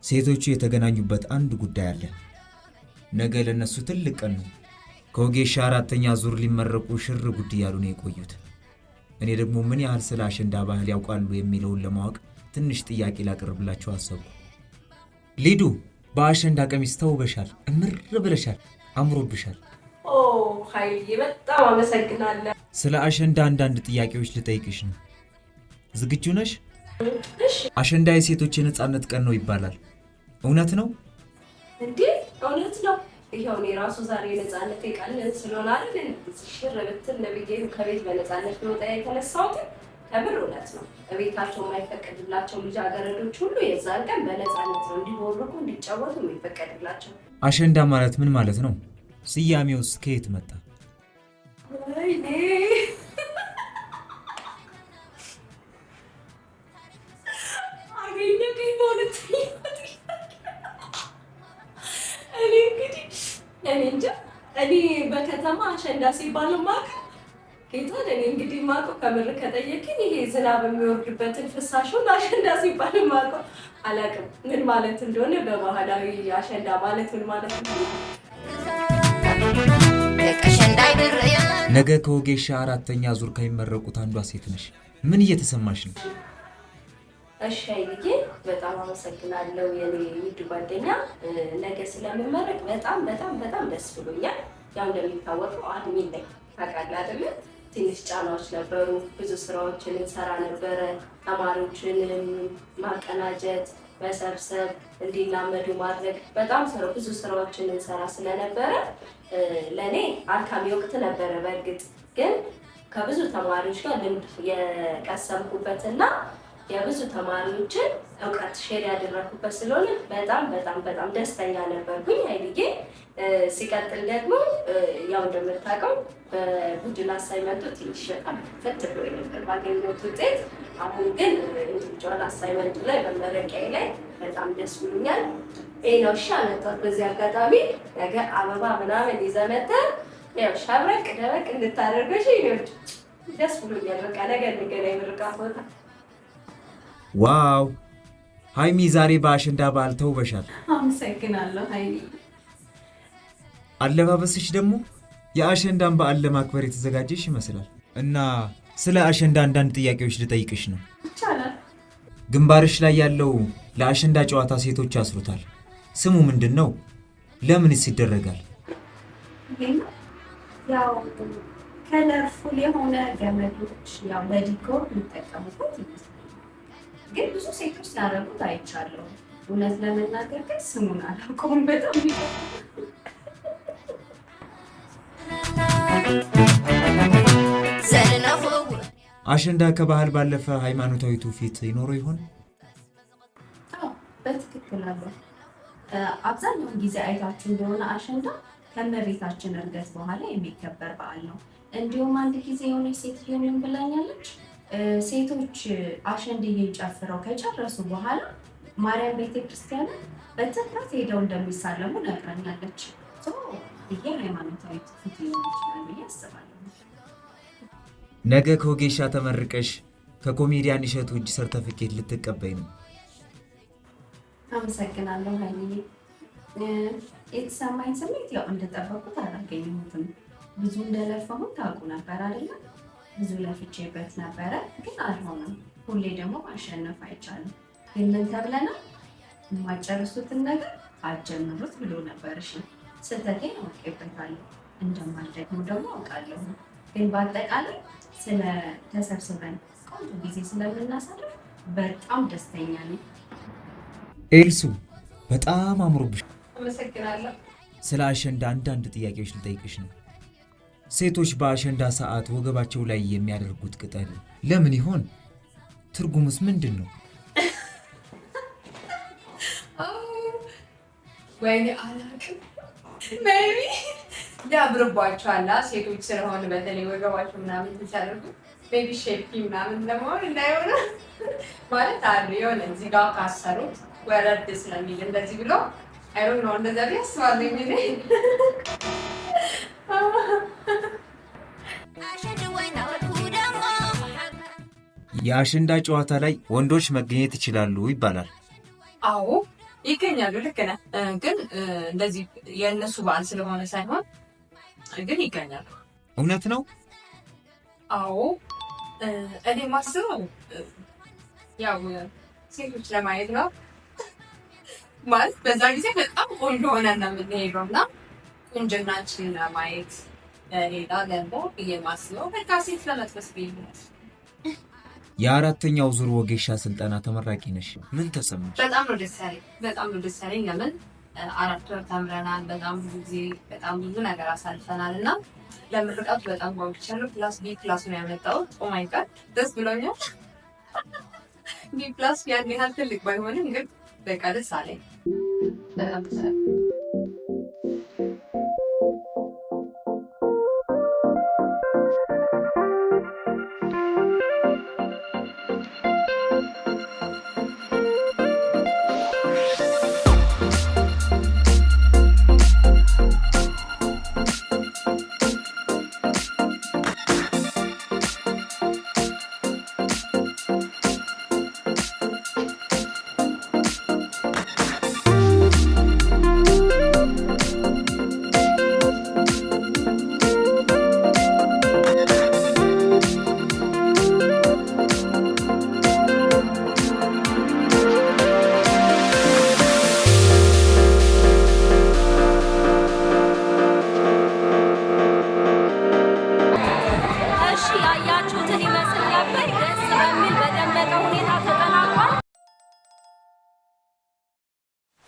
ሴቶቹ የተገናኙበት አንድ ጉዳይ አለ። ነገ ለነሱ ትልቅ ቀን ነው። ከወጌሻ አራተኛ ዙር ሊመረቁ ሽር ጉድ እያሉ ነው የቆዩት። እኔ ደግሞ ምን ያህል ስለ አሸንዳ ባህል ያውቃሉ የሚለውን ለማወቅ ትንሽ ጥያቄ ላቀርብላቸው አሰብኩ። ሊዱ፣ በአሸንዳ ቀሚስ ተውበሻል፣ እምር ብለሻል፣ አምሮብሻል። ኦ ኃይልዬ፣ በጣም አመሰግናለሁ። ስለ አሸንዳ አንዳንድ ጥያቄዎች ልጠይቅሽ ነው። ዝግጁ ነሽ? እሺ። አሸንዳ የሴቶች የነፃነት ቀን ነው ይባላል። እውነት ነው? እንዴ፣ እውነት ነው። ይኸው እኔ ራሱ ዛሬ የነፃነት ቀን ስለሆነ አይደል ሽር ብትን ብዬ ከቤት በነፃነት ልወጣ የተነሳሁት። ከምር እውነት ነው። እቤታቸው የማይፈቀድላቸው ልጃገረዶች ሁሉ የዛን ቀን በነፃነት ነው እንዲቦርቁ፣ እንዲጫወቱ የሚፈቀድላቸው። አሸንዳ ማለት ምን ማለት ነው? ስያሜውስ ከየት መጣ? ወይኔ፣ አገኘሁኝ በሁለተኛው ጥያቄ። እኔ እንግዲህ እኔ እንጃ፣ እኔ በከተማ አሸንዳ ሲባል የማውቀው ጌታን፣ እኔ እንግዲህ የማውቀው ከምር ከጠየቅኝ ይሄ ዝናብ የሚወርድበትን ፍሳሹን አሸንዳ ሲባል የማውቀው። አላውቅም ምን ማለት እንደሆነ፣ በባህላዊ አሸንዳ ማለት ምን ማለት ነው። ነገ ከወጌሻ አራተኛ ዙር ከሚመረቁት አንዷ ሴት ነሽ። ምን እየተሰማሽ ነው? እሺ ኃይልዬ፣ በጣም አመሰግናለሁ የኔ ውድ ጓደኛ። ነገ ስለምመረቅ በጣም በጣም በጣም ደስ ብሎኛል። ያው እንደሚታወቀው admin ላይ ታውቃለህ አይደለ? ትንሽ ጫናዎች ነበሩ። ብዙ ስራዎችን እንሰራ ነበረ። ተማሪዎችን ማቀናጀት፣ መሰብሰብ፣ እንዲላመዱ ማድረግ፣ በጣም ብዙ ስራዎችን እንሰራ ስለነበረ ለእኔ አድካሚ ወቅት ነበረ። በእርግጥ ግን ከብዙ ተማሪዎች ጋር ልምድ የቀሰምኩበትና የብዙ ተማሪዎችን እውቀት share ያደረኩበት ስለሆነ በጣም በጣም በጣም ደስተኛ ነበርኩኝ ኃይልዬ። ሲቀጥል ደግሞ ያው እንደምታውቀው በቡድን assignment ኡ ትንሽ በጣም ፈት ብሎ ነበር ባገኘሁት ውጤት። አሁን ግን individual assignment ኡ ላይ መመረቂያዬ ላይ በጣም ደስ ብሎኛል። ይህ ነው እሺ አመጣሁት። በዚህ አጋጣሚ ነገ አበባ ምናምን ይዘህ መተህ ያው ሸብረቅ ደመቅ እንድታደርገው እሺ። ደስ ብሎኛል። በቃ ነገ እንገናኝ ምርቃት ቦታ። Wow ሀይሚ፣ ዛሬ በአሸንዳ በዓል ተውበሻል። አመሰግናለሁ ኃይሌ። አለባበስሽ ደግሞ የአሸንዳን በዓል ለማክበር የተዘጋጀሽ ይመስላል። እና ስለ አሸንዳ አንዳንድ ጥያቄዎች ልጠይቅሽ ነው። ይቻላል። ግንባርሽ ላይ ያለው ለአሸንዳ ጨዋታ ሴቶች ያስሩታል። ስሙ ምንድን ነው? ለምንስ ይደረጋል? ይሄ ያው colorful የሆነ ገመዶች ያው ለ decor የሚጠቀሙበት ይመስላል። ግን ብዙ ሴቶች ሲያደርጉት አይቻለሁ። እውነት ለመናገር ግን ስሙን አላውቀውም። በጣም አሸንዳ ከባህል ባለፈ ሃይማኖታዊ ትውፊት ይኖረው ይሆን? አዎ፣ በትክክል አለ። አብዛኛውን ጊዜ አይታችሁ እንደሆነ አሸንዳ ከእመቤታችን ዕርገት በኋላ የሚከበር በዓል ነው። እንዲሁም አንድ ጊዜ የሆነች ሴትዮ ምን ብላኛለች? ሴቶች አሸንድዬ ጨፍረው ከጨረሱ በኋላ ማርያም ቤተክርስቲያንን በትኩረት ሄደው እንደሚሳለሙ ነግራኛለች። ይሄ ሃይማኖታዊ ትውፊት ሊሆን ይችላል ብዬ አስባለሁ። ነገ ከወጌሻ ተመርቀሽ ከኮሜዲያን እሸቱ እጅ ሰርተፍኬት ልትቀበይ ነው። አመሰግናለሁ ሀይሚዬ። የተሰማኝ ስሜት ያው እንደጠበቁት አላገኘሁትም። ብዙ እንደለፋሁት ታውቁ ነበር አይደለም? ብዙ ለፍቼበት ነበረ፣ ግን አልሆነም። ሁሌ ደግሞ ማሸነፍ አይቻልም። ግን ምን ተብለናል? የማጨርሱትን ነገር አትጀምሩት ብሎ ነበር። እሺ፣ ስህተቴን አውቄበታለሁ፣ እንደማልደግሞ ደግሞ አውቃለሁ። ግን በአጠቃላይ ስለ ተሰብስበን ቆንጆ ጊዜ ስለምናሳልፍ በጣም ደስተኛ ነኝ። ኤልሱ፣ በጣም አምሮብሽ። አመሰግናለሁ። ስለ አሸንዳ አንዳንድ ጥያቄዎች ልጠይቅሽ ነው። ሴቶች በአሸንዳ ሰዓት ወገባቸው ላይ የሚያደርጉት ቅጠል ለምን ይሆን? ትርጉሙስ ምንድን ነው? ወይኔ አላውቅም። Maybe ያምርባቸዋል ሴቶች ስለሆነ በተለይ ወገባቸው ምናምን ሲያደርጉ maybe shapey ምናምን ለመሆን እንዳይሆነ ማለት አሉ፣ የሆነ እዚህ ጋር ካሰሩት ወረድ ስለሚል እንደዚህ ብሎ አይሮን ነው፣ እንደዛ ብዬ አስባለሁ እኔ። የአሸንዳ ጨዋታ ላይ ወንዶች መገኘት ይችላሉ ይባላል። አዎ። ይገኛሉ። ልክ ነህ። ግን እንደዚህ የእነሱ በዓል ስለሆነ ሳይሆን ግን ይገኛሉ። እውነት ነው። አዎ፣ እኔ ማስበው ያው ሴቶች ለማየት ነው፣ ማለት በዛ ጊዜ በጣም ቆንጆ ሆነን ነው የምንሄደው እና ቁንጅናችንን ለማየት፣ ሌላ ደግሞ ብዬ ማስበው በቃ ሴት ለመጥበስ ብዬ ነው። የአራተኛው ዙር ወጌሻ ስልጠና ተመራቂ ነሽ። ምን ተሰማሽ? በጣም ነው ደስ ያለኝ። በጣም ነው ደስ ያለኝ። ለምን 4 ወር ተምረናል። በጣም ብዙ ጊዜ፣ በጣም ብዙ ነገር አሳልፈናል እና ለምርቃቱ በጣም ጓጉቻለሁ። Plus B plus ነው ያመጣሁት። Oh my God፣ ደስ ብሎኛል። B plus ያን ያህል ትልቅ ባይሆንም ግን በቃ ደስ አለኝ። በጣም ደስ አለኝ።